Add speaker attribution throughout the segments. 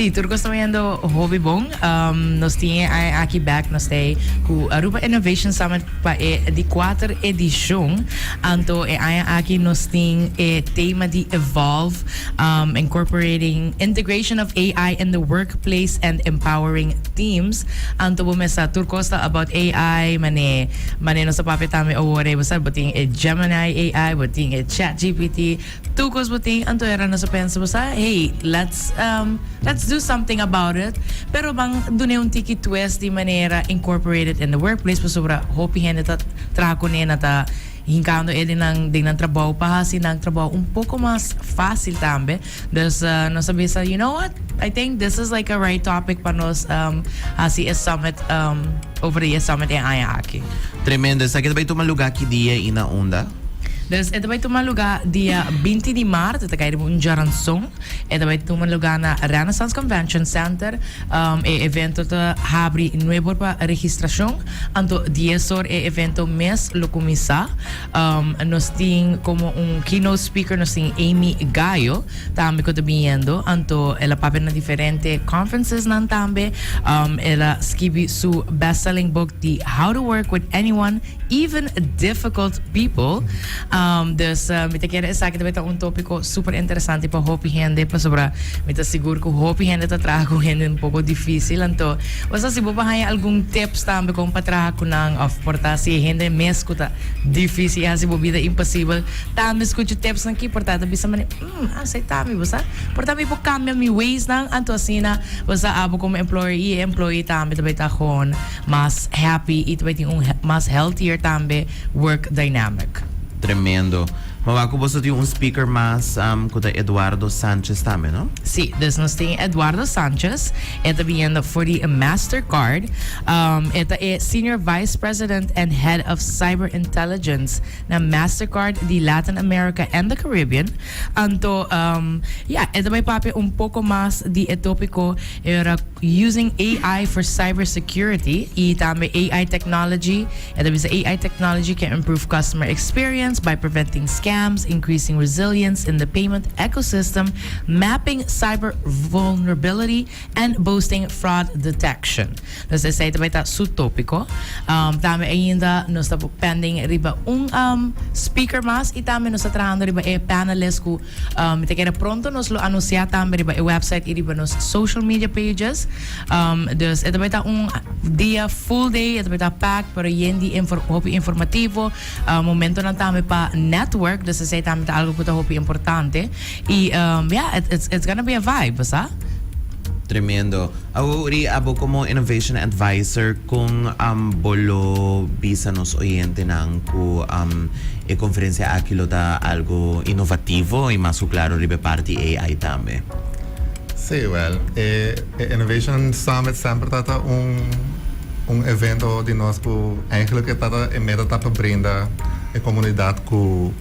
Speaker 1: Si, tur cos ta bayendo hopi bon. Nos tin aki back nos ta cu Aruba Innovation Summit pa e di cuater edicion. Anto e aña aki nos tin e tema di Evolve, Incorporating Integration of AI in the Workplace and Empowering Teams. Anto bo mesa tur cos ta about AI, mane mane nos ta papia tambe awor bo sa bo tin e Gemini AI, bo tin e ChatGPT. Tur cos bo tin, anto era nos a pensa bo sa, hey, let's do something about it, pero ban dune un tiki twist di manera incorporate it in the workplace pasobra hopi hende ta traha cune, nan ta hincando e den nan trabou pa haci nan trabou un poco mas facil tambe. Dus nos a bisa, "You know what, I think this is like a right topic pa nos haci e summit over e summit e aña aki."
Speaker 2: Tremendo. Esaki ta bay tuma luga ki dia y na unda?
Speaker 1: Dus e ta bay tuma luga dia 20 di maart, ta cay un diaranson. E ta bay tuma luga na Renaissance Convention Center. E evento ta habri 9 or pa registracion. Anto 10 or e evento mes lo cuminsa. Nos tin como un keynote speaker, nos tin Amy Gallo, tambe cu ta biniendo. Anto el a papia na diferente conferences nan tambe. El a skirbi su best-selling book di How to Work with Anyone, Even Difficult People. Dus mi ta kere esaki tambe ta un topico super interesante pa hopi hende, pasobra mi ta sigur cu hopi hende ta traha cu hende un poco dificil. Anto, basta si bo pa haya algun tips tambe con pa traha cu nan of por ta si hende mes cu ta dificil haci bo bida imposibel, tambe scucha tips nan ki por ta ta bisa mane, esey tambe, bo sa? Por ta mi por cambia mi ways nan, anto asina, bo sa, abo como employer y employee tambe tambe ta gewoon mas happy y tambe tin un mas healthier tambe work dynamic.
Speaker 2: Tremendo. Ma cu bo tin un speaker mas cu ta Eduardo Sanchez tambe, no?
Speaker 1: Si, dus nos tin Eduardo Sanchez, e ta biniendo for di Mastercard. E ta e Senior Vice President and Head of Cyber Intelligence na Mastercard di Latin America and the Caribbean. Anto, ja, e ta bay papia un poco mas di e topico era using AI for cybersecurity y tambe AI technology. E ta bisa AI technology can improve customer experience by preventing scams, increasing resilience in the payment ecosystem, mapping cyber vulnerability and boosting fraud detection. Dus esey tambe ta su topico. Tambe ainda nos ta pending riba un speaker mas y tambe nos ta trahando riba e panelist cu ta kere pronto nos lo anuncia tambe riba e website y riba nos social media pages. Dus e tambe ta un dia full day, e tambe ta packed, pero yen di hopi informativo, momentonan tambe pa network, dus esey tambe ta algo cu ta hopi importante. Y yeah, it's gonna be a vibe, sa?
Speaker 2: Tremendo. Awor, abo como Innovation Advisor con bo lo bisa nos oyentenan cu e conferencia aki lo ta algo innovativo y mas claro riba parti AI tambe?
Speaker 3: Si, well, e Innovation Summit semper ta un evento di nos cu eigenlijk ta e meta ta pa brinda e comunidad cu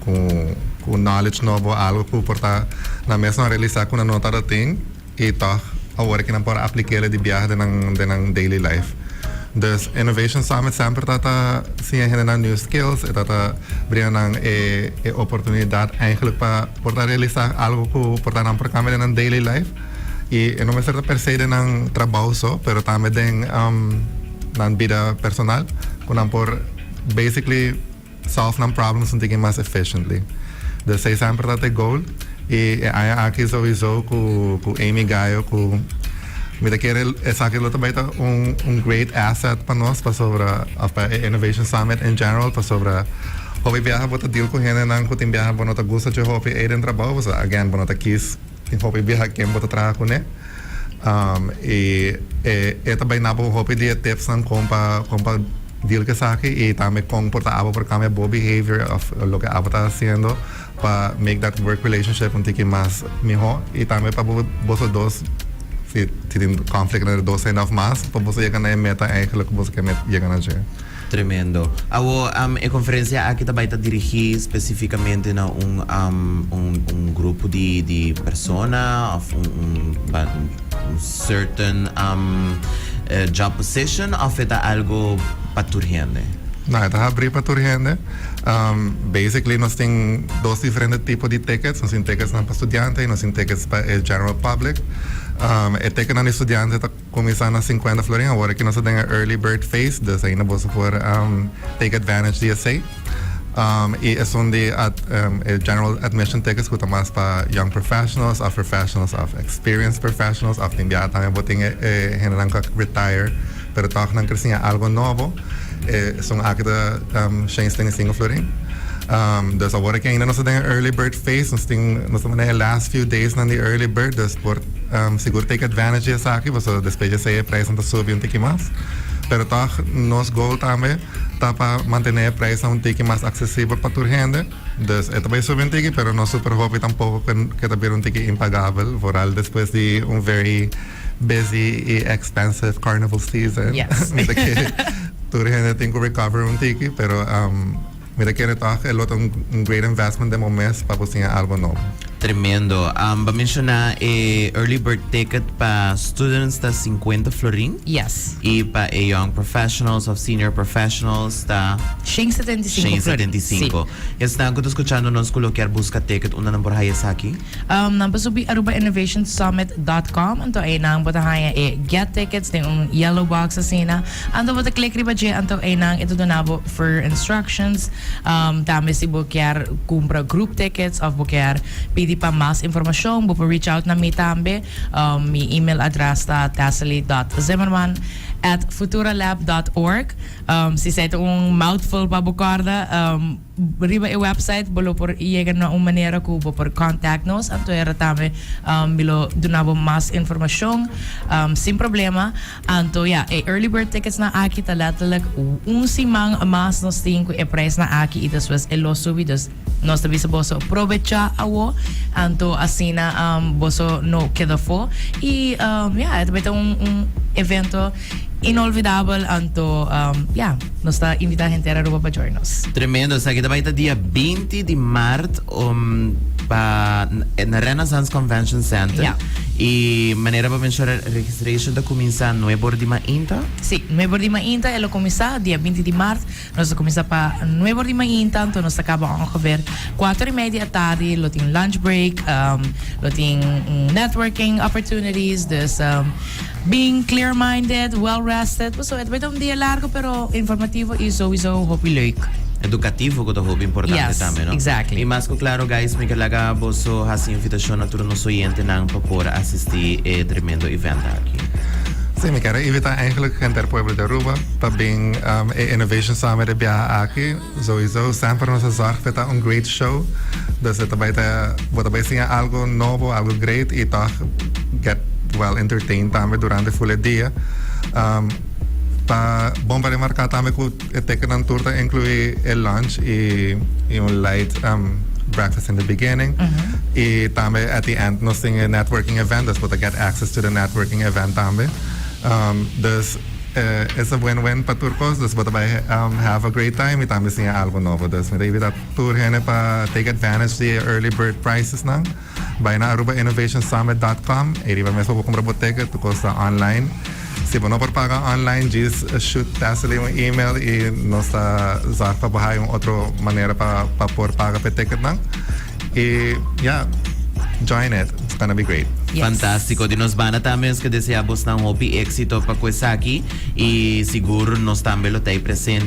Speaker 3: knowledge nobo, algo cu por ta nan mes no a realisa cu nan no ta tin y toch awor cu nan por aplica di biaha den nan daily life. Dus Innovation Summit semper ta siña hende new skills, e ta brinda nan e oportunidad eigenlijk pa por ta realisa algo cu por ta nan por cambia den nan daily life. Y no mester per se den nan trabou so, pero tambe den nan bida personal, cu nan por basically solve nan problems un tiki mas efficiently. Dus esey semper ta e goal. Y aña aki sowieso cu Amy Gallo, cu mi ta kere esaki lo tambe ta un great asset pa nos pasobra of pa Innovation Summit in general, pasobra hopi biaha bo ta deal cu hendenan cu tin biaha bo no ta gusta dje hopi ey den trabou, so again bo no ta kies tin hopi biaha ken bo ta traha cune. Y e tambe na bo hopi di tips nan con pa deal cu esaki y tambe con por ta abo por cambia bo behavior of loke abo ta haciendo pa make that work relationship un tiki mas miho y tambe pa bo boso dos, si tin conflict entre dos hende of mas, pa boso yega na e meta eigenlijk cu boso kier yega na dje.
Speaker 2: Tremendo. Awo, e conferencia aki tambe ta dirigi specificamente na un grupo di persona of un certain job position of ta algo pa tur hende?
Speaker 3: No, ta habri pa tur hende. Basically, nos tin dos diferente tipo di tickets. Nos tin tickets pa studiante y nos tin tickets pa e general public. E ticket di studiante ta cuminsa na 50 florin. Awor cu nos tin early bird phase, dus ainda bo por take advantage di esey. Y esun di general admission tickets cu ta mas pa young professionals, of professionals, of experienced professionals, of tin biaha tambe bo tin hende cu retire, pero toch nan kier algo nobo. Esun aki ta 175 florin. Dus awor cu ainda nos tin early bird phase, nos tin e last few days na di early bird, dus por sigur take advantage di esaki, paso despues di esey e prijs ta subi un tiki mas. Pero toch nos goal tambe ta pa mantene e prijs un tiki mas accesibel pa tur hende. Dus e tambe subi un tiki, pero no super hopi tampoco cu ta un tiki impagabel, vooral despues di un very busy y expensive carnival season. Mi ta kere tur hende tin cu recover un tiki, pero mi ta kere toch e lo ta un great investment di mes pa siña algo nobo.
Speaker 2: Tremendo. Bo a menciona early bird ticket pa students ta 50 florin.
Speaker 1: Yes.
Speaker 2: Y pa young professionals of senior professionals ta
Speaker 1: 175 florin.
Speaker 2: 175. Esnan cu ta scuchando nos cu kier busca ticket, unda nan por haya esaki?
Speaker 1: Nan por subi arubainnovationsummit.com, anto eynan bo ta haya e get tickets, tin un yellow box asina. Anto bo ta click riba dje, anto eynan e ta duna bo for instructions. Tambe si bo kier cumpra group tickets of bo kier pidi pa mas informacion, bo por reach out na mi tambe. Mi email address ta tessely.zimmerman@futuralab.org. Si esey ta un mouthful pa bo corda, riba e website bo por yega na un manera cu bo por contact nos, anto era tambe mi lo duna bo mas informacion sin problema. Anto ja, e early bird tickets nan aki ta letterlijk un siman mas nos tin cu e prijs nan aki y despues e lo subi, dus nos ta bisa boso aprovecha awo, anto asina boso no keda afo. Y ja, e ta un evento inolvidabel, anto ja, nos ta invita henter Aruba pa join nos.
Speaker 2: Tremendo. Esaki tambe ta dia 20 di maart pa na Renaissance Convention Center. Y manera bo a menciona, registration ta cuminsa 9 or di mainta.
Speaker 1: Si, 9 or di mainta e lo cuminsa, dia 20 di maart. Nos ta cuminsa pa 9 or di mainta, anto nos ta caba ongeveer 4:30 di atardi. Lo tin lunch break, lo tin networking opportunities, dus being clear-minded, well-rested. So, e ta un dia largo, pero informativo y sowieso hopi leuk.
Speaker 2: Educativo, cu ta hopi importante tambe, no?
Speaker 1: Exactly.
Speaker 2: Y mas cu claro, guys, mi kier laga boso haci invitacion na tur nos oyentenan pa por asisti e tremendo event aki.
Speaker 3: Si, mi kier invita eigenlijk henter pueblo di Aruba pa bin e Innovation Summit e biaha aki. Sowieso, semper nos a zorg pa un great show. Dus e tambe ta, bo tambe siña algo nobo, algo great y toch get well entertained tambe durante full dia. Ta bon pa remarca tambe cu e ticket tur ta inclui e lunch y un light breakfast in the beginning. Y tambe at the end nos tin e networking event, dus bo get access to the networking event tambe. Dus it's a win-win pa tur cos, dus bo ta bay have a great time y tambe siña algo nobo. Dus mi ta invita tur hende pa take advantage di early bird prices nan. Bay na arubainnovationsummit.com y riba mes bo cumpra bo ticket, tur cos ta online. Si bo no por paga online, just shoot Tessely un email y nos ta zorg pa un otro manera pa por paga e ticket nan. Y yeah, join it. It's gonna be great.
Speaker 2: Fantastico. Di nos banda tambe nos kier desea boso hopi exito pa cu esaki y sigur nos tambe lo ta presente.